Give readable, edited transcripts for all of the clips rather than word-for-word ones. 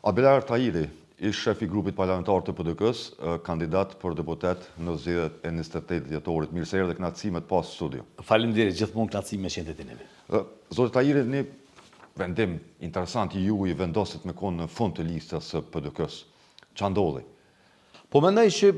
Abelard Tahiri, ish-shef i grupit parlamentar të PDK-së, kandidat për deputet në zgjedhjet e 28 dhjetorit. Mirë se erdhe, kënaqësi me të pas në studio. Faleminderit, gjithmonë kënaqësi me qenë te ti. Zoti Tahiri, një vendim interesant i juaj vendosët me konë në fund të listës së PDK-së. Ça ndodhi? Po mendoj që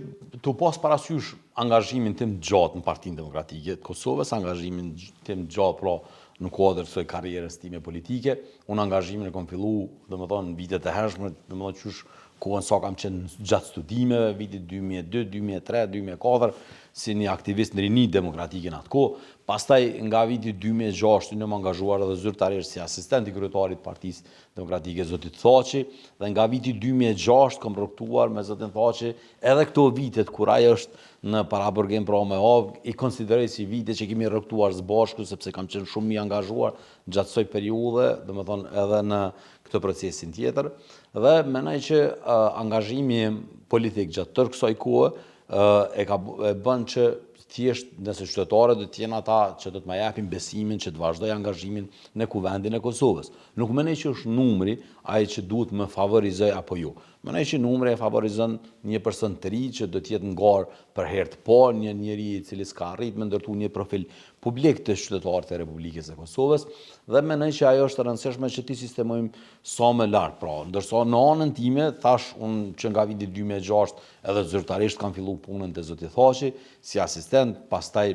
tu pas parasysh angazhimin tim të gjatë në Partinë Demokratike të Kosovës, angazhimin tim të gjatë pra në kuadër të karrierës time politike, unë angazhimin e kom fillu, domethënë, në vitet e hershme, domethënë, qysh kohën sa kam qenë gjatë studimeve, vitit 2002, 2003, 2004, si një aktivist në rini demokratike në atë kohë, pastaj nga viti 2006 unë jam angazhuar edhe zyrtarisht si asistent i kryetarit të Partisë Demokratike zotit Thaçi dhe nga viti 2006 kam rrugëtuar me zotin Thaçi edhe këto vitet kur ai është në paraburgim pra me Hagë i konsideroj si vite që kemi rrugëtuar së bashku sepse kam qenë shumë i angazhuar gjatë kësaj periudhe, domethënë edhe në këtë procesin tjetër dhe mendoj që angazhimi im politik gjatë tërë kësaj kohe e ka e bën që thjesht nëse qytetarët do të jenë ata që do të ma japin besimin që të vazhdoj angazhimin në Kuvendin e Kosovës. Nuk mendoj që është numri ai që duhet më favorizoj apo jo. Mendoj që numri e favorizon një person të ri që do të jetë në garë për herë të parë, një njeri i cili s'ka arrit me ndërtu një profil publik te qytetarët e Republikës së Kosovës dhe mendoj që ajo është e rëndësishme që t'i sistemojmë sa më lart. Pra, ndërsa në anën time, thash unë që nga viti 2006 edhe zyrtarisht kam fillu punën te zoti Thaçi si asistent, pastaj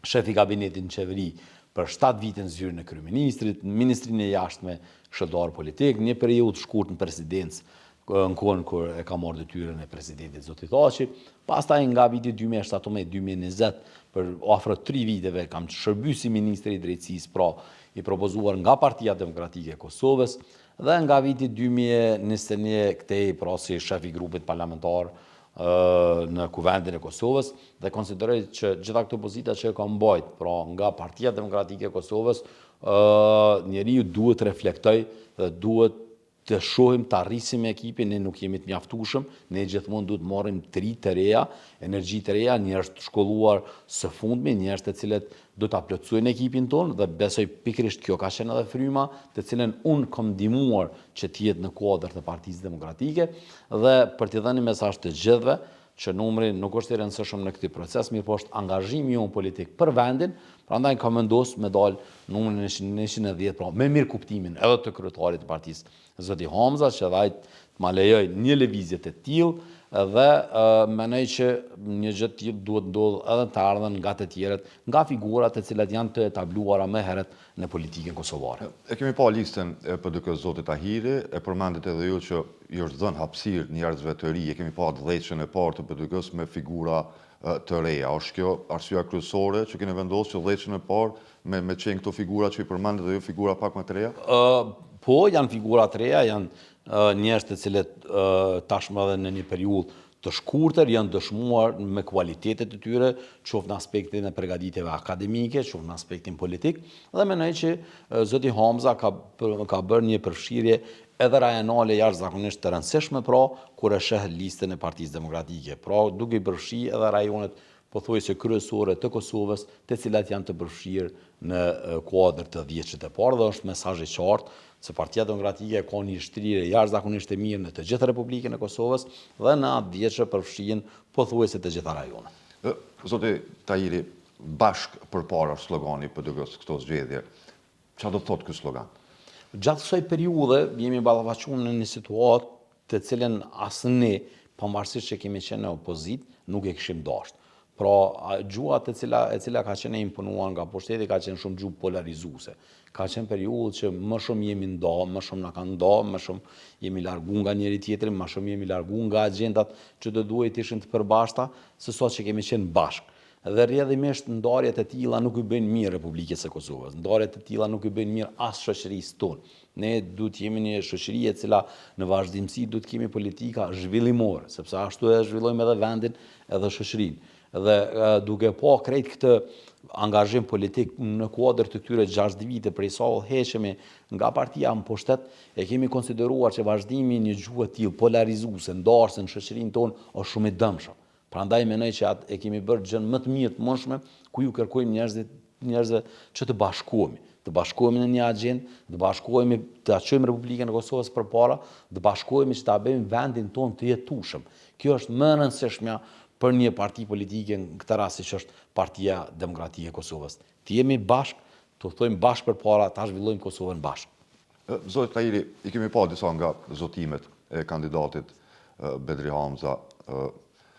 shef i kabinetit në qeveri për 7 vite në zyrën e kryeministrit, në Ministrinë e Jashtme, këshilltar politik, një periudhë të shkurt në presidencë në kohën kur e ka marrë detyrën e presidentit zoti Thaçi, pastaj nga viti 2017-2020 për afro 3 viteve kam shërby si ministër i drejtësisë, pra i propozuar nga Partia Demokratike e Kosovës dhe nga viti 2021 këtej pra si shef i grupit parlamentar në Kuvendin e Kosovës dhe konsideroj që gjitha këto pozita që e kam mbajt, pra nga Partia Demokratike e Kosovës, njeriu duhet të reflektoj dhe duhet të shohim ta rrisim ekipin, ne nuk jemi të mjaftueshëm, ne gjithmonë duhet të marrim të ri të reja, energji të reja, njerëz të shkolluar së fundmi, njerëz të cilët do ta plotësojnë ekipin tonë dhe besoj pikërisht kjo ka qenë edhe fryma të cilën unë kam ndihmuar që të jetë në kuadër të Partisë Demokratike dhe për t'i dhënë një mesazh të gjithëve që numri nuk është i rëndësishëm në këtë proces, mirëpo është angazhimi jonë politik për vendin, prandaj kam vendos me dal numrin 110, pra me mirëkuptimin edhe të kryetarit të partisë, zoti Hamza, që edhe ai të ma lejoj një lëvizje të tillë dhe mendoj që një gjë të tillë duhet ndodhë edhe në të ardhmen nga të tjerët, nga figurat të cilat janë të etabluara më herët në politikën kosovare. E kemi pa listën e PDK-së zoti Tahiri, e përmendët edhe ju që i është dhënë hapësirë njerëzve të ri, e kemi pa dhjetëshen e parë të PDK-së me figura të reja. Është kjo arsyeja kryesore që keni vendosur që dhjetëshen e parë me me qenë këto figura që i përmendët dhe jo figura pak më të reja? Po, janë figura të reja, janë njerëz të cilët tashmë edhe në një periudhë të shkurtër janë dëshmuar me kualitetet e tyre, qoftë në aspektin e përgatitjeve akademike, qoftë në aspektin politik, dhe mendoj që zoti Hamza ka ka bërë një përfshirje edhe rajonale jashtëzakonisht të rëndësishme, pra kur e sheh listën e Partisë Demokratike, pra duke i përfshi edhe rajonet pothuajse kryesore të Kosovës, të cilat janë të përfshirë në kuadër të dhjetëshit të parë dhe është mesazh i qartë se Partia Demokratike ka një shtrirje jashtëzakonisht të mirë në të gjithë Republikën e Kosovës dhe në atë dhjetëshe përfshihen pothuajse të gjitha rajonet. Zoti Tahiri, bashkë përpara është slogani i PDK-së këto zgjedhje. Çfarë do të thotë ky slogan? Gjatë kësaj periudhe jemi ballafaquar në një situatë të cilën as ne, pavarësisht që kemi qenë në opozitë, nuk e kishim dashtë. Pra, gjuha të cila, e cila ka qenë e imponuar nga pushteti ka qenë shumë gjuhë polarizuese. Ka qenë periudhë që më shumë jemi nda, më shumë na kanë nda, më shumë jemi largu nga njëri tjetri, më shumë jemi largu nga agjendat që do duhej të ishin të përbashkëta, se sa që kemi qenë bashkë. Dhe rrjedhimisht ndarjet e tilla nuk i bëjnë mirë Republikës së Kosovës. Ndarjet e tilla nuk i bëjnë mirë as shoqërisë tonë. Ne duhet të jemi një shoqëri e cila në vazhdimësi duhet të kemi politika zhvillimore, sepse ashtu e zhvillojmë edhe vendin edhe shoqërinë. Dhe duke pa krejt këtë angazhim politik në kuadër të këtyre 6 vite prej sa udhëheqemi nga partia në pushtet, e kemi konsideruar që vazhdimi i një gjuhe të tillë polarizuese, ndarëse në shoqërinë tonë është shumë i dëmshëm. Prandaj mendoj që atë e kemi bërë gjënë më të mirë të mundshme, ku ju kërkojmë njerëzit, njerëzve që të bashkohemi. Të bashkohemi në një agjendë, të bashkohemi ta çojmë Republikën e Kosovës përpara, të bashkohemi që ta bëjmë vendin tonë të jetueshëm. Kjo është më e rëndësishmja për një parti politike në këtë rast siç është Partia Demokratike e Kosovës. Të jemi bashkë, të udhëtojmë bashkë përpara, ta zhvillojmë Kosovën bashkë. Zoti Tahiri, i kemi pa disa nga zotimet e kandidatit Bedri Hamza.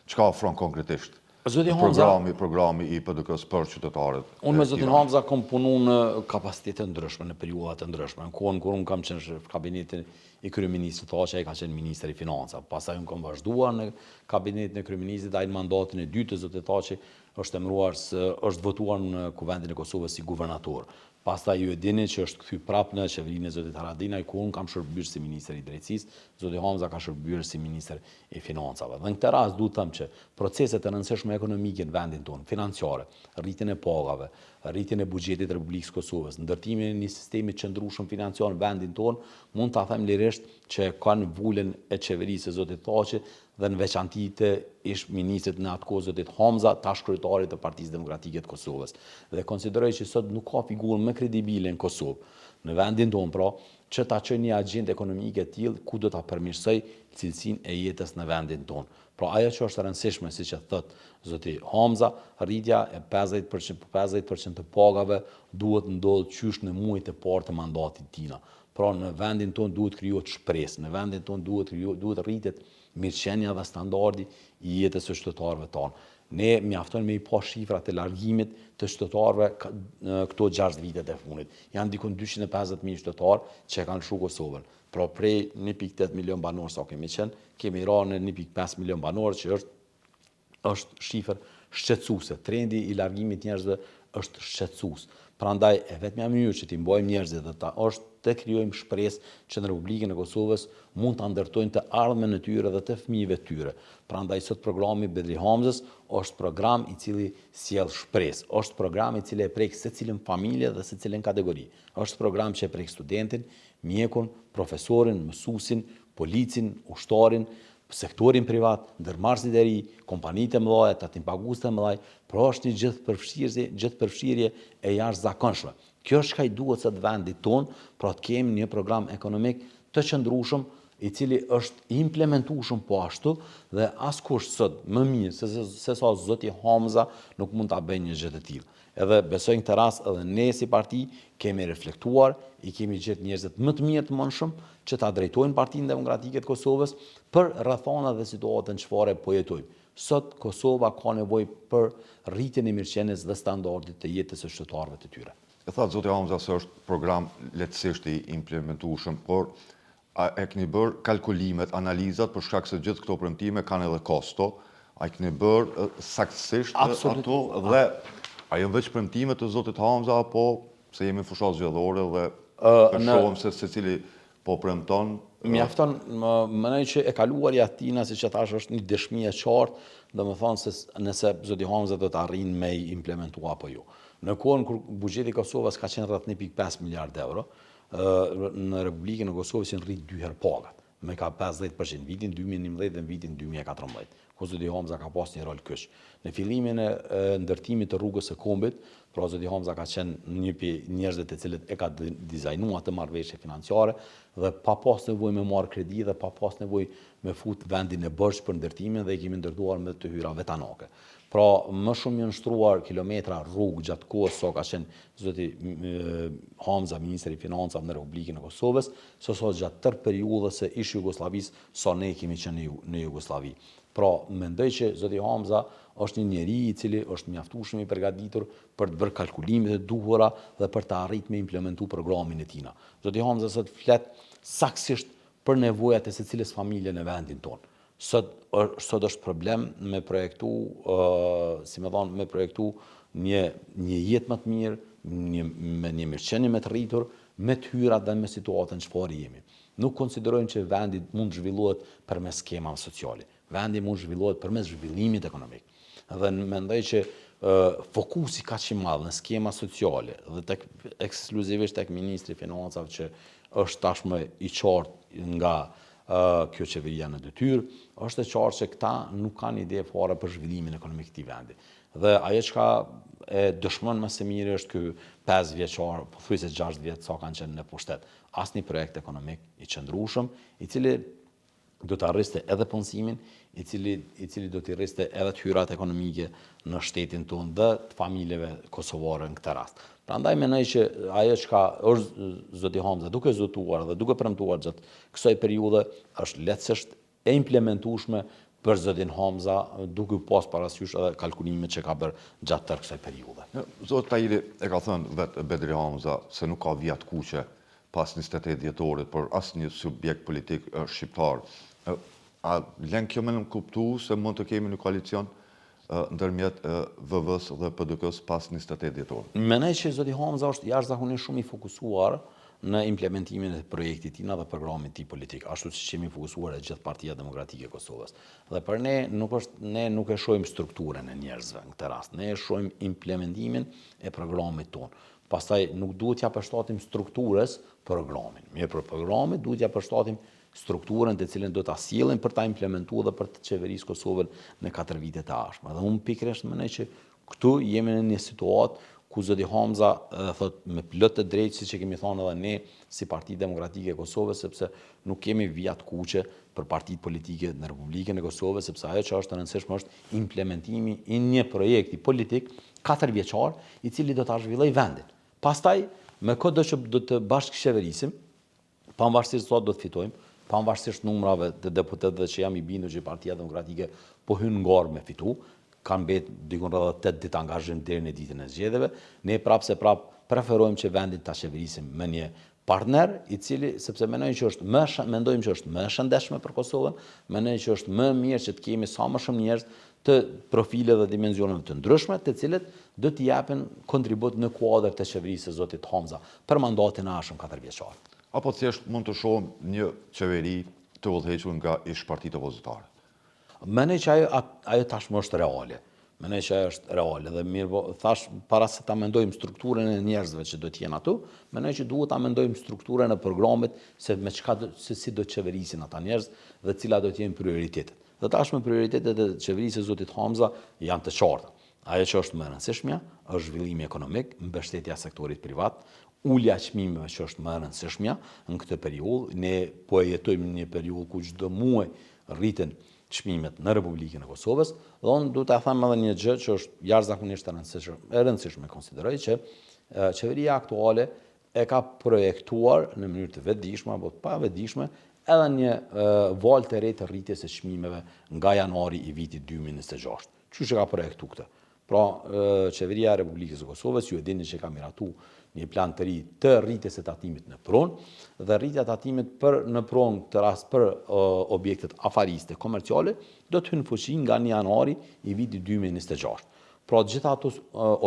Çka ofron konkretisht Zoti Hamza, programi, programi i PDK-së për qytetarët? Unë me zotin Hamza kom punu në kapacitete ndryshme, në periudha të ndryshme. Në kohën kur unë kam qenë shef kabinetin i kryeministrit Thaçi, ai ka qenë ministër i financave. Pastaj unë kam vazhduar në kabinetin e kryeministrit, ai në mandatin e dytë të zotit Thaçi është emëruar, është votuar në Kuvendin e Kosovës si guvernator. Pastaj ju e dini që është kthy prapë në qeverinë e zotit Haradinaj, ku unë kam shërbyer si ministër i Drejtësisë, zoti Hamza ka shërbyer si ministër i Financave. Dhe në këtë rast duhet të them që proceset e rëndësishme ekonomike në vendin tonë, financiare, rritjen e pagave, rritjen e buxhetit të Republikës së Kosovës, ndërtimin e një sistemi të qëndrueshëm financiar në vendin tonë, mund ta them lirisht që kanë vulën e qeverisë së zotit Thaçi dhe në veçanti të ish-ministrit në atë kohë zotit Hamza, tash kryetarit të Partisë Demokratike të Kosovës. Dhe konsideroj që sot nuk ka figurë më kredibile në Kosovë, në vendin tonë pra, që ta çojë një agjendë ekonomike të tillë ku do ta përmirësojë cilësinë e jetës në vendin tonë. Pra ajo që është e rëndësishme, siç e thotë zoti Hamza, rritja e 50%, 50% të pagave duhet ndodhë qysh në muajt e parë të mandatit tina. Pra në vendin tonë duhet krijohet shpresë, në vendin tonë duhet krijohet, duhet rritet mirëqenia dhe standardi i jetës së qytetarëve tanë. Ne mjafton me i pa shifrat e largimit të qytetarëve në këto 6 vitet e fundit. Janë dikun 250.000 qytetarë që e kanë lëshu Kosovën. Pra prej 1.8 milion banorë sa kemi qenë, kemi ra në 1.5 milion banorë që është është shifër shqetësuese. Trendi i largimit njerëzve është shqetësues. Prandaj e vetmja mënyrë që t'i mbajmë njerëzit dhe ta është të krijojmë shpresë që në Republikën e Kosovës mund ta ndërtojnë të ardhmen e tyre dhe të fëmijëve të tyre. Prandaj sot programi i Bedri Hamzës është program i cili sjell shpresë, është program i cili e prek secilën familje dhe secilën kategori. Është program që e prek studentin, mjekun, profesorin, mësuesin, policin, ushtarin, sektorin privat, ndërmarrësit e ri, kompanitë e mëdha, tatimpaguesit e mëdha, pra është një gjithëpërfshirje, gjithëpërfshirje e jashtëzakonshme. Kjo është çka i duhet sot vendit tonë, pra të kemi një program ekonomik të qëndrueshëm, i cili është i implementueshëm po ashtu dhe askush sot më mirë se se sa zoti Hamza nuk mund ta bëjë një gjë të tillë. Edhe besoj në këtë rast edhe ne si parti kemi reflektuar, i kemi gjetë njerëzit më të mirë të mundshëm që ta drejtojnë Partinë Demokratike të Kosovës për rrethanat dhe situatën çfarë po jetojmë. Sot Kosova ka nevojë për rritjen e mirëqenies dhe standardit të jetës së qytetarëve të tyre. E thatë zoti Hamza se është program lehtësisht i implementueshëm, por A e keni bërë kalkulimet, analizat për shkak se gjithë këto premtime kanë edhe kosto, a i keni bërë saktësisht ato dhe a janë veç premtime të zotit Hamza apo se jemi në fushatë zgjedhore dhe e shohim se secili po premton? Mjafton, mendoj që e kaluarja e tina, siç e thashë, është një dëshmi e qartë, domethënë se nëse zoti Hamza do të arrijë me i implementu apo jo. Në kohën kur buxheti i Kosovës ka qenë rreth 1.5 miliard euro, në Republikën e Kosovës janë rrit dy herë pagat, me ka 50% në vitin 2011 dhe në vitin 2014, ku zoti Hamza ka pas një rol kyç. Në fillimin e ndërtimit të rrugës së kombit, pra zoti Hamza ka qenë një prej njerëzve të cilët e ka dizajnuar atë marrëveshje financiare dhe pa pas nevojë me marrë kredi dhe pa pas nevojë me fut vendin në borxh për ndërtimin dhe i kemi ndërtuar me të hyra vetanake. Pra, më shumë janë shtruar kilometra rrugë gjatë kohës sa ka qenë zoti Hamza, ministër i Financave në Republikën e Kosovës, se sa gjatë tërë periudhës së ish Jugosllavisë sa ne kemi qenë në Jugosllavi. Pra, mendoj që zoti Hamza është një njeri i cili është mjaftueshëm i përgatitur për të bërë kalkulimet e duhura dhe për të arritur me implementu programin e tina. Zoti Hamza sot flet saktësisht për nevojat e secilës familje në vendin tonë. Sot sot është problem me projektu, si me thonë, me projektu një një jetë më të mirë, një me një mirëqenie më të rritur, me të hyrat dhe me situatën çfarë jemi. Nuk konsiderojmë që vendi mund të zhvillohet përmes skemave sociale. Vendi mund të zhvillohet përmes zhvillimit ekonomik. Dhe mendoj që fokusi kaq i madh në skema sociale dhe tek ekskluzivisht tek ministri i Financave që është tashmë i qartë nga kjo qeveria në detyrë, është e qartë që këta nuk kanë ide fare për zhvillimin ekonomik të këtij vendi. Dhe ajo çka e dëshmon më së miri është ky 5 vjeçar, pothuajse 6 vjet sa kanë qenë në pushtet. Asnjë projekt ekonomik i qëndrueshëm, i cili do ta rriste edhe punësimin, i cili i cili do t'i rriste edhe të hyrat ekonomike në shtetin tonë dhe të familjeve kosovare në këtë rast. Prandaj mendoj që ajo çka është zoti Hamza duke zotuar dhe duke premtuar gjatë kësaj periudhe është lehtësisht e implementueshme për zotin Hamza duke pas parasysh edhe kalkulimet që ka bërë gjatë tërë kësaj periudhe. Zoti Tahiri e ka thënë vetë Bedri Hamza se nuk ka vija të kuqe pas 28 dhjetorit për asnjë subjekt politik shqiptar. A len kjo me nënkuptu se mund të kemi një koalicion ndërmjet VV-së dhe PDK-së pas 28 dhjetorit? Mendoj që zoti Hamza është jashtëzakonisht shumë i fokusuar në implementimin e projektit tina dhe programit tij politik, ashtu siç jemi fokusuar e gjithë Partia Demokratike e Kosovës. Dhe për ne nuk është ne nuk e shohim strukturën e njerëzve në këtë rast, ne e shohim implementimin e programit tonë. Pastaj nuk duhet t'ia përshtatim strukturës programin. Mirëpo programit duhet t'ia përshtatim strukturën të cilën do ta sjellim për ta implementuar dhe për të qeverisë Kosovën në 4 vitet e ardhshme. Dhe unë pikërisht mendoj që këtu jemi në një situatë ku zoti Hamza dhe thot me plot të drejtë siç e kemi thonë edhe ne si Parti Demokratike e Kosovës sepse nuk kemi vija të kuqe për partitë politike në Republikën e Kosovës sepse ajo që është e rëndësishme është implementimi i një projekti politik katërvjeçar i cili do ta zhvillojë vendin. Pastaj me këdo që do të bashkëqeverisim, pavarësisht sa do të fitojmë, pavarësisht numrave të deputetëve që jam i bindur që Partia Demokratike po hyn në garë me fitu, kanë mbet dikun rreth 8 ditë angazhim deri në ditën e zgjedhjeve, ne prapë se prapë preferojmë që vendin ta qeverisim me një partner i cili sepse mendojmë që është më mendojmë që është më e shëndetshme për Kosovën, mendojmë që është më mirë që të kemi sa më shumë njerëz të profileve dhe dimensioneve të ndryshme, të cilët do të japin kontribut në kuadër të qeverisë së zotit Hamza për mandatin e ardhshëm katërvjeçar. Apo thjesht mund të shohim një qeveri të udhëhequr nga ish partitë opozitare? Mendoj që ajo ajo tashmë është reale. Mendoj që ajo është reale dhe mirë, thash para se ta mendojmë strukturën e njerëzve që do të jenë aty, mendoj që duhet ta mendojmë strukturën e programit se me çka do, se si do të qeverisin ata njerëz dhe cilat do të jenë prioritetet. Dhe tashmë prioritetet e qeverisë së zotit Hamza janë të qarta. Ajo që është më e rëndësishmja është zhvillimi ekonomik, mbështetja e sektorit privat, ulja e çmimeve që është më e rëndësishmja në këtë periudhë. Ne po e jetojmë në një periudhë ku çdo muaj rriten çmimet në Republikën e Kosovës dhe unë du ta them edhe një gjë që është jashtëzakonisht e rëndësishme, e rëndësishme konsideroj që qeveria aktuale e ka projektuar në mënyrë të vetëdijshme apo të pavetëdijshme edhe një valë të re të rritjes së çmimeve nga janari i vitit 2026. Qysh e ka projektu këtë? Pra, qeveria e Republikës së Kosovës, ju e dini që ka miratu një plan të ri të rritjes së tatimit në pronë, dhe rritja e tatimit për në pronë këtë rast për objektet afariste komerciale, do të hynë në fuqi nga 1 janari i vitit 2026. Pra, gjitha ato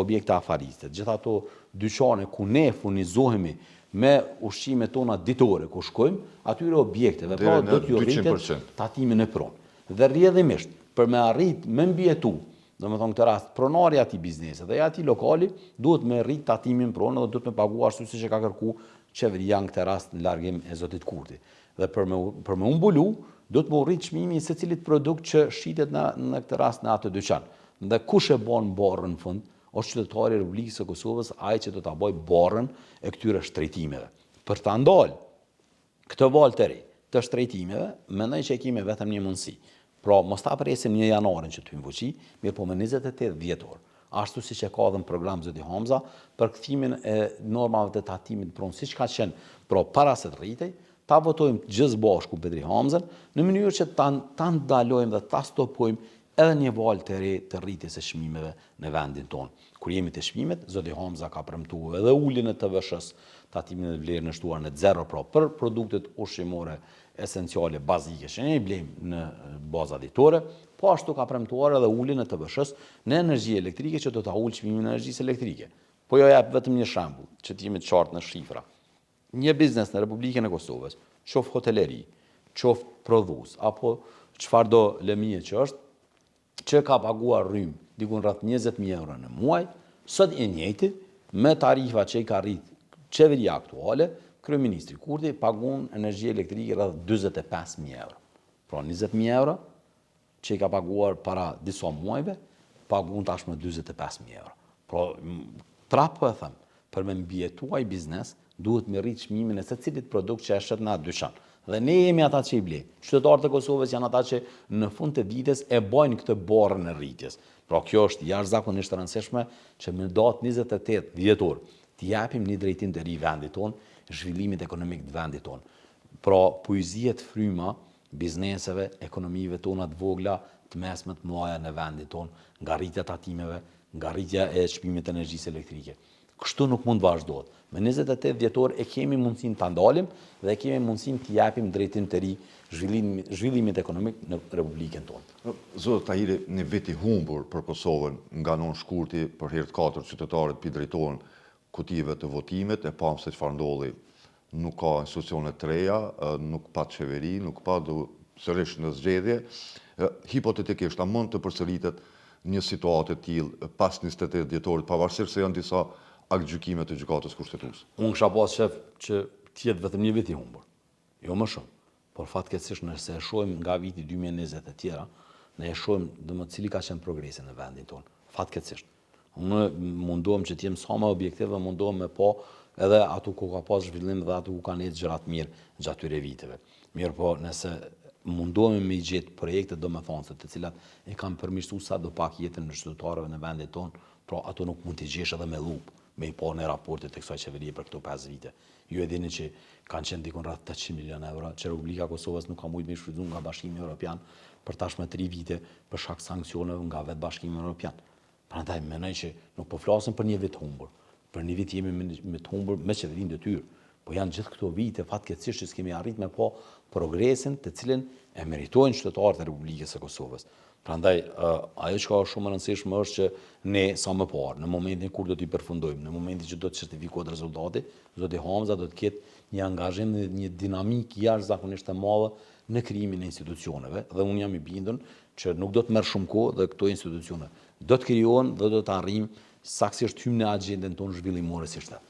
objekte afariste, gjitha ato dyqane ku ne furnizohemi me ushqimet tona ditore ku shkojmë, atyre objekteve, pra do t'ju rritet tatimi në pronë. Dhe rrjedhimisht, për me arrit me mbijetu, domethënë këtë rast, pronari i atij biznesi dhe i atij lokali duhet me rrit tatimin pronë dhe duhet me pagu ashtu siç e ka kërku qeveria në këtë rast në largim e zotit Kurti. Dhe për me për me u mbulu, duhet me u rrit çmimi i secilit produkt që shitet në në këtë rast në atë dyqan. Dhe kush e bon barrën në fund, është qytetari i Republikës së Kosovës ai që do ta bëjë barrën e këtyre shtrejtimeve. Për ta ndalë Këtë valë të re të shtrejtimeve, mendoj që e kemi vetëm një mundësi. Pra, mos ta presim një janarin që të hyjë në fuqi, mirëpo më 28 dhjetor, ashtu siç e ka dhe në program zoti Hamza, për kthimin e normave të tatimit në pronë siç ka qenë, pra para se të rritej, ta votojmë të gjithë së bashku Bedri Hamzën, në mënyrë që ta ta ndalojmë dhe ta stopojmë edhe një valë të re të rritjes së çmimeve në vendin tonë. Kur jemi te çmimet, zoti Hamza ka premtuar edhe uljen e TVSH-së, tatimin në vlerën e shtuar në zero, pra për produktet ushqimore esenciale bazike që ne i blejmë në baza ditore, po ashtu ka premtuar edhe uljen e TVSH-së në energji elektrike që do ta ulë çmimin e energjisë elektrike. Po ju jap vetëm një shembull, që të jemi të qartë në shifra. Një biznes në Republikën e Kosovës, qoftë hoteleri, qoftë prodhues apo çfarëdo lëmie që është, që ka paguar rrymë dikun rreth 20.000 euro në muaj, sot i njëjti me tarifa që i ka rrit qeveria aktuale, Kryeministri Kurti paguan energji elektrike rreth 45.000 euro. Pra 20.000 euro që i ka paguar para disa muajve, paguan tashmë 45.000 euro. Pra, prapë po e them, për me mbijetu ai biznes, duhet me rrit çmimin e secilit produkt që e shet në atë dyqan. Dhe ne jemi ata që i blejmë. Qytetarët e Kosovës janë ata që në fund të ditës e bajnë këtë barrën e rritjes. Pra kjo është jashtëzakonisht e rëndësishme që në datë 28 dhjetor t'i japim një drejtim të ri vendit tonë, zhvillimit ekonomik të vendit tonë. Pra po i zihet fryma bizneseve, ekonomive tona të vogla, të mesme të mëdha në vendin tonë, nga rritja e tatimeve, nga rritja e çmimit të energjisë elektrike. Kështu nuk mund të vazhdohet. Me 28 dhjetor e kemi mundësinë ta ndalim dhe e kemi mundësinë t'i japim drejtim të ri zhvillimit ekonomik në Republikën tonë. Zoti Tahiri, një vit i humbur për Kosovën nga 9 shkurti për herë të katërt qytetarët po i drejtohen kutive të votimit, e pamë se çfarë ndodhi. Nuk ka institucione të reja, nuk pat qeveri, nuk pat sërish në zgjedhje. Hipotetikisht, a mund të përsëritet një situatë e tillë pas 28 dhjetorit, pavarësisht se janë disa aktgjykime të Gjykatës Kushtetuese? Unë kisha pas qef që të jetë vetëm një vit i humbur, jo më shumë. Por fatkeqësisht nëse e shohim nga viti 2020 e tjera, ne e shohim domethënë cili ka qenë progresi në vendin tonë. Fatkeqësisht. Unë mundohem që të jem sa më objektiv dhe mundohem me pa edhe aty ku ka pas zhvillim dhe aty ku kanë ecë gjërat mirë gjatë këtyre viteve. Mirëpo, nëse mundohemi me i gjetë projekte domethënëse të cilat e kanë përmirësu sado pak jetën e qytetarëve në vendin tonë, pra ato nuk mund t'i gjesh edhe me llupë, me i pa në raportet e kësaj qeverie për këto 5 vite. Ju e dini që kanë qenë dikun rreth 800 milion euro, që Republika e Kosovës nuk ka mujtë me i shfrytëzu nga Bashkimi Evropian për tashmë 3 vite për shkak sanksioneve nga vetë Bashkimi Evropian. Prandaj mendoj që nuk po flasim për një vit të humbur. Për një vit jemi me, me të humbur me qeverinë në detyrë. Po janë gjithë këto vite fatkeqësisht që s'kemi arrit me pa progresin të cilin e meritojnë qytetarët e Republikës së Kosovës. Prandaj ajo çka është shumë e rëndësishme është që ne sa më parë, në momentin kur do t'i përfundojmë, në momentin që do të certifikohet rezultati, zoti Hamza do të ketë një angazhim dhe një dinamikë jashtëzakonisht të madhe në krijimin e institucioneve dhe unë jam i bindur që nuk do të merr shumë kohë dhe këto institucione do të krijohen dhe do të arrijmë saktësisht hyjmë në agjendën tonë zhvillimore si shtet.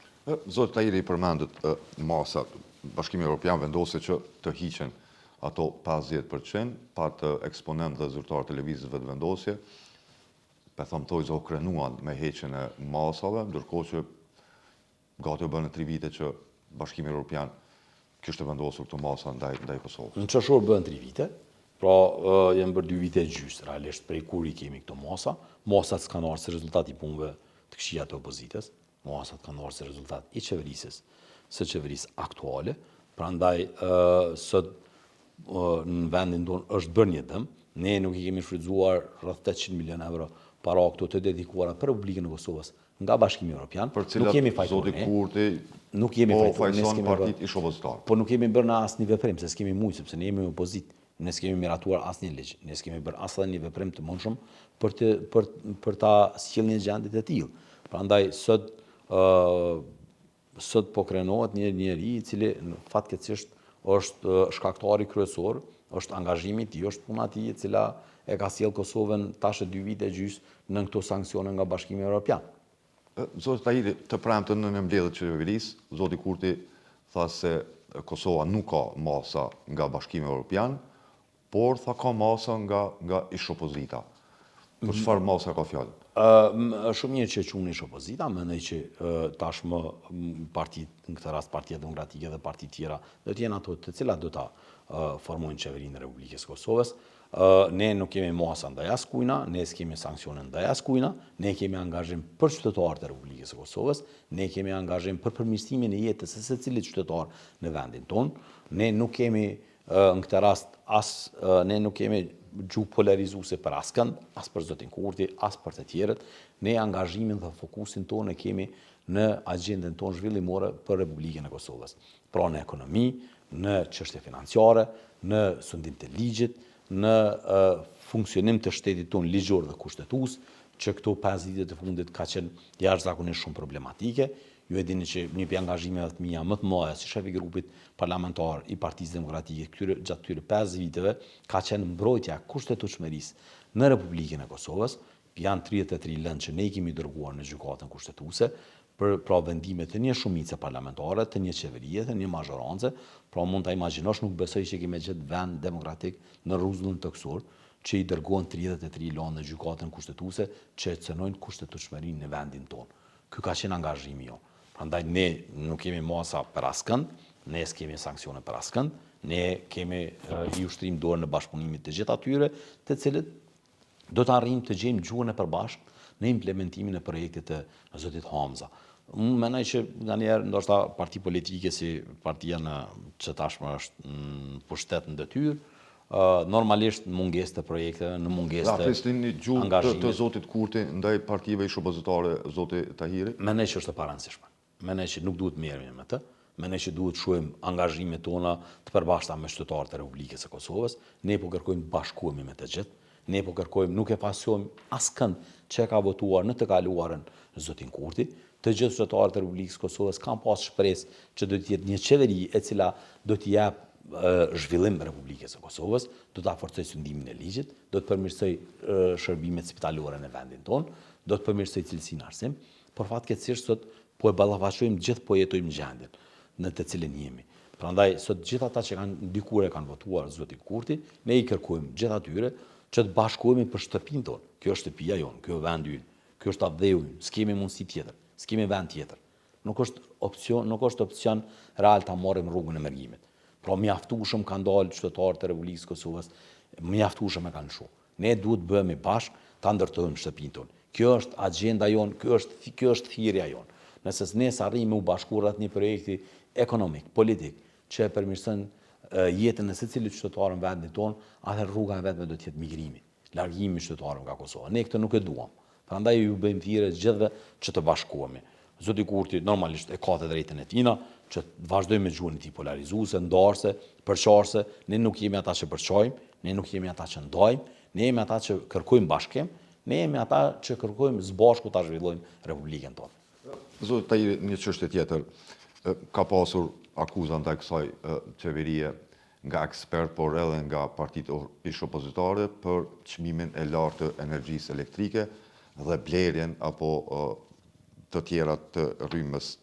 Zoti Tahiri përmendët masat, Bashkimi Evropian vendosi që të hiqen ato 50%, pat eksponentë dhe zyrtarë të Lëvizjes Vetëvendosje, po them thonjëza u krenuan me heqjen e masave, ndërkohë që gati u bënë 3 vite që Bashkimi Evropian kishte vendosur këto masa ndaj ndaj Kosovës. Në qershor bëhen 3 vite, pra janë bërë 2 vite e gjysë realisht prej kur i kemi këto masa. Masat s'kanë ardhur si rezultat i punëve të këqija të opozitës, masat kanë ardhur si rezultat i qeverisjes së qeverisë aktuale, prandaj sot në vendin tonë është bërë një dëm, ne nuk i kemi shfrytëzuar rreth 800 milion euro para këto të dedikuara për Republikën e Kosovës nga Bashkimi Evropian, Për cilat nuk jemi fajtor zoti Kurti nuk jemi po fajtor, ne s'kemi partitë ish opozitarë. Po nuk kemi bërë në asnjë veprim, se s'kemi mujtë, sepse ne jemi opozitë. Ne s'kemi miratuar asnjë ligj, ne s'kemi bërë as edhe një veprim të mundshëm për të për për ta sjellë një gjendje të tillë. Prandaj sot ë sot po krenohet një njeri i cili fatkeqësisht është shkaktari kryesor, është angazhimi i tij, është puna e tij e cila e ka sjellë Kosovën tash e dy vite e gjysë nën këto sanksione nga Bashkimi Evropian. Zoti Tahiri, të premten në një mbledhje të qeverisë, zoti Kurti tha se Kosova nuk ka masa nga Bashkimi Evropian, por tha ka masa nga nga ish-opozita. Për çfarë masa ka fjalën? Shumë mirë që e quni ish-opozita, mendoj që tashmë partitë, në këtë rast Partia Demokratike dhe partitë tjera, do të jenë ato të cilat do ta formojnë qeverinë e Republikës së Kosovës. Ne nuk kemi masa ndaj askujna, ne s'kemi sanksione ndaj askujna, ne kemi angazhim për qytetarët e Republikës së Kosovës, ne kemi angazhim për përmirësimin e jetës së secilit qytetar në vendin tonë, ne nuk kemi në këtë rast as ne nuk kemi gjuhë polarizuese për askënd, as për zotin Kurti, as për të tjerët, ne angazhimin dhe fokusin tonë e kemi në agjendën tonë zhvillimore për Republikën e Kosovës. Pra në ekonomi, në çështje financiare, në sundim të ligjit, në funksionim të shtetit tonë ligjor dhe kushtetues, që këto 5 vitet e fundit ka qenë jashtëzakonisht shumë problematike. Ju e dini që një prej angazhimeve të mia më të mëdha si shef i grupit parlamentar i Partisë Demokratike këtyre gjatë këtyre 5 viteve ka qenë mbrojtja e kushtetutshmërisë në Republikën e Kosovës. Janë 33 lëndë që ne i kemi dërguar në Gjykatën Kushtetuese. Për pra vendime të një shumice parlamentare, të një qeverie, të një mazhorance, pra mund ta imagjinosh, nuk besoj që kemi gjetë vend demokratik në rruzullin tokësor që i dërgohen 33 lëndë në gjykatën kushtetuese që e cënojnë kushtetutshmërinë në vendin tonë. Ky ka qenë angazhimi jonë. Prandaj ne nuk kemi masa për askënd, ne s'kemi sanksione për askënd, ne kemi i ushtrim dorën e bashkëpunimit të gjithë atyre, të cilët do të arrijmë të gjejmë gjuhën e përbashkët në implementimin e projektit të zotit Hamza. Unë mendoj që nganjëherë ndoshta parti politike si partia në që tashmë është në pushtet në detyrë, normalisht në mungesë të projekteve, në mungesë të angazhimit. Dhe një gjuhë të, të zotit Kurti ndaj partive ish opozitare zoti Tahiri? Mendoj që është e parëndësishme. Mendoj që nuk duhet merremi me të, mendoj që duhet të shohim angazhimet tona të përbashkëta me qytetarët e Republikës së Kosovës. Ne po kërkojmë të bashkohemi me të gjithë. Ne po kërkojmë, nuk e fajësojmë askënd që e ka votuar në të kaluarën zotin Kurti. Të gjithë qytetarët e Republikës së Kosovës kanë pas shpresë që do të jetë një qeveri e cila do t'i jap zhvillim Republikës së Kosovës, do ta forcojë sundimin e ligjit, do të përmirësojë shërbimet spitalore në vendin tonë, do të përmirësojë cilësinë në arsim. Por fatkeqësisht sot po e ballafaqojmë gjithë po jetojmë gjendjen në të cilën jemi. Prandaj sot gjithë ata që kanë dikur e kanë votuar zotin Kurti, ne i kërkojmë gjithë atyre që të bashkohemi për shtëpinë tonë. Kjo është shtëpia jonë, kjo është vendi ynë, kjo është atdheu ynë, s'kemi mundësi tjetër, s'kemi vend tjetër. Nuk është opsion, nuk është opsion real ta marrim rrugën e mërgimit. Pra mjaftueshëm kanë dalë qytetarët e Republikës së Kosovës, mjaftueshëm e kanë lëshu. Ne duhet të bëhemi bashkë, ta ndërtojmë shtëpinë tonë. Kjo është agjenda jonë, kjo është kjo është thirrja jonë. Nëse ne s'arrijmë me u bashku rreth një projekti ekonomik, politik, që e përmirëson jetën e secilit qytetar në vendin tonë, atëherë rruga e vetme do të jetë migrimi, largimi i qytetarëve nga Kosova. Ne këtë nuk e duam. Prandaj ju bëjmë thirrje gjithëve që të bashkohemi. Zoti Kurti normalisht e ka të drejtën e tina që të vazhdojë me gjuhën e tij polarizuese, ndarëse, përçarëse. Ne nuk jemi ata që përçajmë, ne nuk jemi ata që ndajmë, ne jemi ata që kërkojmë bashkim, ne jemi ata që kërkojmë së bashku ta zhvillojmë Republikën tonë. Zoti Tahiri, një çështje tjetër. Ka pasur akuza ndaj kësaj qeverie nga ekspertë, por edhe nga partitë ish-opozitare për çmimin e lartë të energjisë elektrike dhe blerjen apo të tjera të rrymës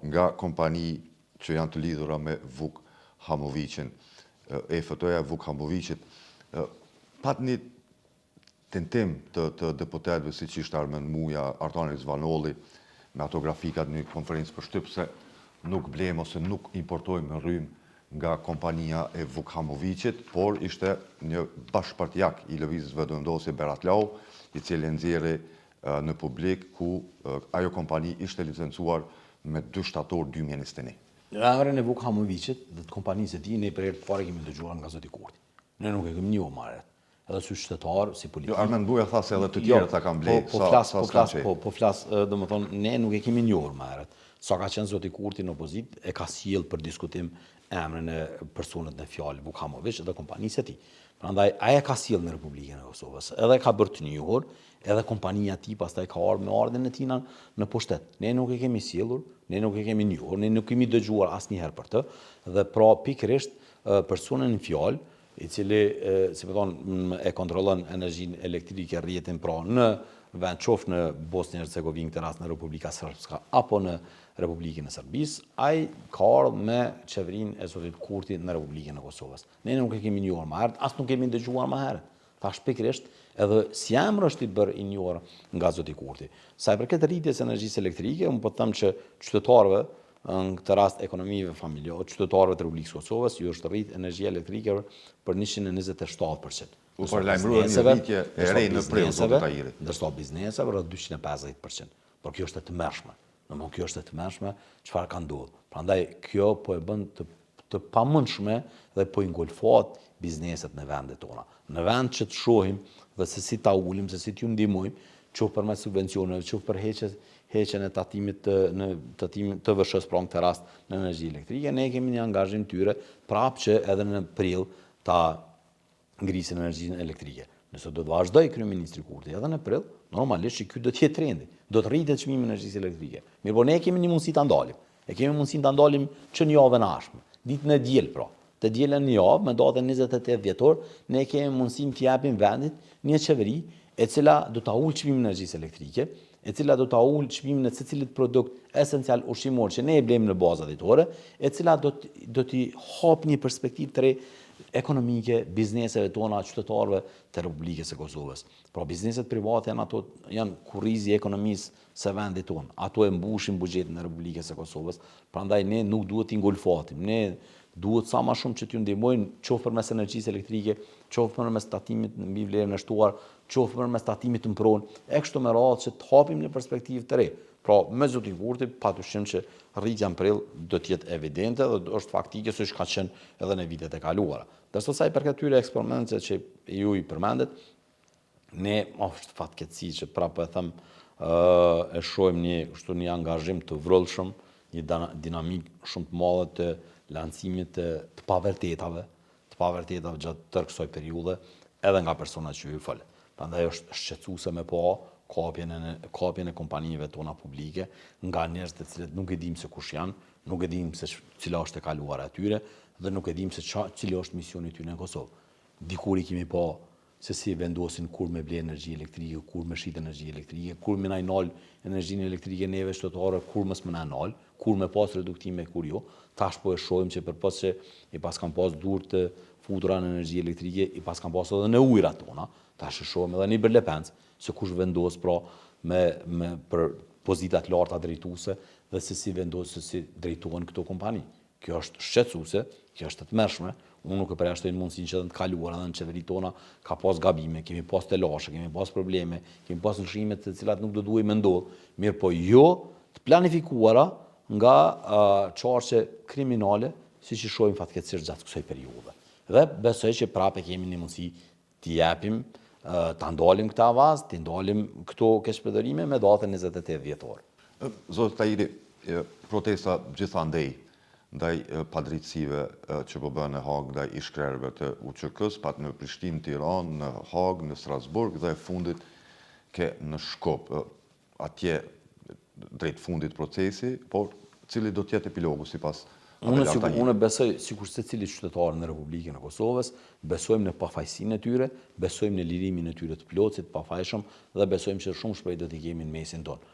nga kompani që janë të lidhura me Vuk Hamoviqin, EFT-ja e Vuk Hamoviqit. Pat një tentim të, të deputetëve siç ishte Armend Muja, Artan Rizvanolli, me ato grafikat në një konferencë për shtyp se nuk blejmë ose nuk importojmë rrymë nga kompania e Vuk Hamoviqit, por ishte një bashkëpartiak i Lëvizjes Vetëvendosje Berat Lau, i cili e nxjerri në publik ku ajo kompani ishte licencuar me 2 shtator 2021. Emrin e Vuk Hamoviqit dhe të kompanisë së tij ne për herë të parë kemi dëgjuar nga zoti Kurti. Ne nuk e kemi njohur më herët. Edhe si qytetar, si politikë. Jo, Armend Muja tha se edhe të jo, tjerët ta kanë ble, po, po flas, po flas, po, po flas, domethënë, ne nuk e kemi njohur më herët. Sa ka qenë zoti Kurti në opozitë, e ka sjellë për diskutim emrin e personit në fjalë Vuk Hamoviq dhe kompanisë së tij. Prandaj ai e ka sjellë në Republikën e Kosovës, edhe e ka bërë të njohur, edhe kompania e tij pastaj ka ardhur me ardhjen e tij në, në pushtet. Ne nuk e kemi sjellur, ne nuk e kemi njohur, ne nuk kemi dëgjuar asnjëherë për të dhe pra pikërisht personin në fjalë i cili, si me thonë, e kontrollon energjinë elektrike, rrjetin pra në vend qoftë në Bosnjë e Hercegovinë, këtë rast në Republika Srpska apo në Republikën e Serbisë, ai ka ardhur me qeverinë e zotit Kurti në Republikën e Kosovës. Ne nuk e kemi njohur më herët, as nuk kemi dëgjuar më herët. Tash pikërisht edhe si emër është i bërë i njohur nga zoti Kurti. Sa i përket rritjes së energjisë elektrike, unë po them që qytetarëve në këtë rast ekonomive familjare, qytetarëve të Republikës së Kosovës ju është rrit energjia elektrike për 127%. U paralajmërua një rritje e re në prill, zoti Tahiri. Ndërsa bizneseve rreth 250%. Por kjo është e tmerrshme. Domethënë kjo është e tmerrshme çfarë ka ndodhur. Prandaj kjo po e bën të të pamundshme dhe po i ngulfat bizneset në vendet tona. Në vend që të shohim dhe se si ta ulim, se si t'ju ndihmojmë, qoftë përmes subvencioneve, qoftë për heqje heqjen e tatimit të në tatimit TVSH-së pra në këtë rast në energji elektrike, ne kemi një angazhim tyre prapë që edhe në prill ta ngrisin energjinë elektrike. Nëse do të vazhdojë kryeministri Kurti edhe në prill, normalisht që ky do të jetë trendi. Do të rritet çmimi i energjisë elektrike. Mirëpo ne kemi një mundësi ta ndalim. E kemi mundësinë ta ndalim që në javën e ardhshme, ditën e diel pra. Të dielën në javë, me datën 28 dhjetor, ne kemi mundësinë t'i japim vendit një qeveri e cila do ta ulë çmimin e energjisë elektrike, e cila do ta ulë çmimin e secilit produkt esencial ushqimor që ne e blejmë në baza ditore, e cila do do t'i hapë një perspektivë të re ekonomike bizneseve tona, qytetarëve të Republikës së Kosovës. Pra bizneset private janë ato janë kurrizi i ekonomisë së vendit tonë. Ato e mbushin buxhetin e Republikës së Kosovës. Prandaj ne nuk duhet t'i ngulfatim. Ne duhet sa ma shumë që t'ju ndihmojmë, qoftë përmes energjisë elektrike, qoftë përmes tatimit mbi vlerën e shtuar, qoftë përmes tatimit në pronë, e kështu me radhë që të hapim një perspektivë të re. Pra, me zotin Kurti, pa dyshim që rritja në prill do të jetë evidente dhe është faktike siç ka qenë edhe në vitet e kaluara. Ndërsa sa i përket këtyre eksperimenteve që ju i përmendet, ne është fatkeqësi që prapë po e them e shohim një kështu një angazhim të vrullshëm, një dinamikë shumë të madhe të lançimit të, të pavertetave, të pavertetave gjatë tërë kësaj periudhe, edhe nga personat që ju folët. Prandaj është shqetësuese me pa kapjen e kapjen e kompanive tona publike nga njerëz të cilët nuk e dimë se kush janë, nuk e dimë se cila është e kaluara e tyre dhe nuk e dimë se ça, cili është misioni i tyre në Kosovë. Dikur i kemi pa se si vendosin kur me ble energji elektrike, kur me shit energji elektrike, kur me na i nal energjinë elektrike neve qytetarëve, kur mos me na nal, kur me pas reduktime, kur jo. Tash po e shohim që përpos që i paskan pas durt të futura në energji elektrike, i paskan pas edhe në ujërat tona. Tash e shohim edhe në Ibër-Lepenc, se kush vendos pra me, me për pozitat larta drejtuese dhe se si vendos se si drejtohen këto kompani. Kjo është shqetësuese, kjo është e tmerrshme. Unë nuk e përjashtoj mundësinë që edhe në të kaluarën edhe në qeveritë tona ka pas gabime, kemi pas telashe, kemi pas probleme, kemi pas lëshime të cilat nuk do duhej me ndodh, mirëpo jo të planifikuara nga qarqe kriminale, siç i shohim fatkeqësisht gjatë kësaj periudhe. Dhe besoj që prapë kemi një mundësi t'i japim, ta ndalim këtë avaz, t'i ndalim këto keqpërdorime me datën 28 dhjetor. Zoti Tahiri, protesta gjithandej ndaj padrejtësive që po bëhen në Hagë ndaj ish-krerëve të UÇK-së, pat në Prishtinë, Tiranë, në Hagë, në Strasburg dhe e fundit ke në Shkup. Atje drejt fundit procesi, por cili do të jetë epilogu sipas Unë sikur unë besoj sikur secili qytetar në Republikën e Kosovës, besojmë në pafajësinë e tyre, besojmë në lirimin e tyre të plotë si të pafajshëm dhe besojmë që shumë shpejt do t'i kemi në mesin tonë.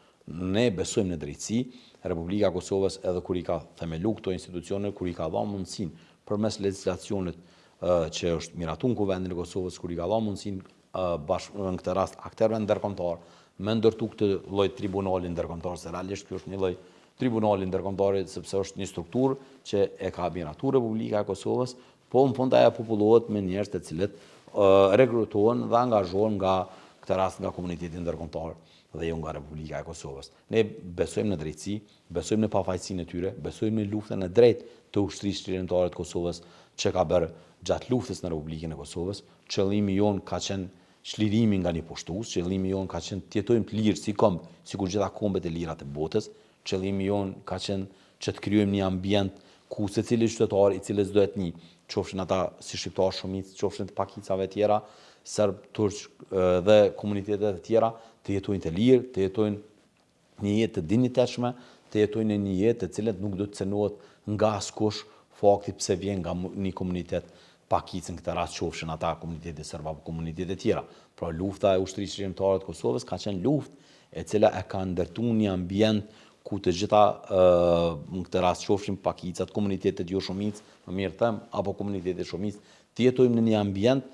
Ne besojmë në drejtësi, Republika e Kosovës edhe kur i ka themelu këto institucione, kur i ka dhënë mundësinë përmes legjislacionit që është miratuar në Kuvendin e Kosovës, kur i ka dhënë mundësinë bashkë në këtë rast akterëve ndërkombëtar me ndërtu këtë lloj tribunali ndërkombëtar se realisht ky është një lloj tribunali ndërkombëtar sepse është një strukturë që e ka miratuar Republika e Kosovës, po në fund ajo popullohet me njerëz të cilët rekrutohen dhe angazhohen nga këtë rast nga komuniteti ndërkombëtar dhe jo nga Republika e Kosovës. Ne besojmë në drejtësi, besojmë në pafajësinë e tyre, besojmë në luftën e drejtë të Ushtrisë Çlirimtare të Kosovës që ka bërë gjatë luftës në Republikën e Kosovës, Qëllimi jonë ka qenë çlirimi nga një pushtues, qëllimi jonë ka qenë të jetojmë të lirë si komb, sikur gjitha kombet e lira të botës, qëllimi jonë ka qenë që të krijojmë një ambient ku secili qytetar i cilësdo etni, qofshin ata si shqiptarë shumicë, qofshin të pakicave tjera, serb, turq dhe komunitete të tjera, të jetojnë të lirë, të jetojnë një jetë të dinjitetshme, të jetojnë në një jetë të cilët nuk do të cenohet nga askush fakti pse vjen nga një komunitet pakicë në këtë rast qofshin ata komuniteti serb apo komunitete tjera. Pra lufta e Ushtrisë Çlirimtare të Kosovës ka qenë luftë e cila e ka ndërtuar një ambient ku të gjitha në këtë rast qofshin pakicat, komunitetet jo shumicë, më mirë them, apo komunitetet shumicë, të jetojmë në një ambient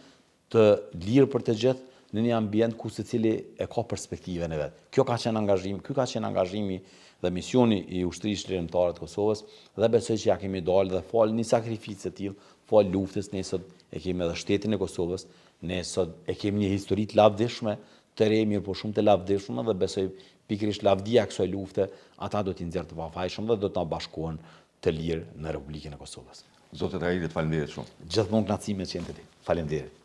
të lirë për të gjithë, në një ambient ku secili e ka perspektivën e vet. Kjo ka qenë angazhimi, ky ka qenë angazhimi dhe misioni i Ushtrisë Çlirimtare të Kosovës dhe besoj që ja kemi dalë dhe falë një sakrifice të tillë, falë luftës ne sot e kemi edhe shtetin e Kosovës, ne sot e kemi një histori të lavdishme, të re, mirëpo shumë të lavdishme dhe besoj pikërisht lavdia e kësaj lufte ata do t'i nxjerrë të pafajshëm dhe do të na bashkohen të lirë në Republikën e Kosovës. Zoti Tahiri, faleminderit shumë. Gjithmonë kënaqësi me qenë te ti. Faleminderit.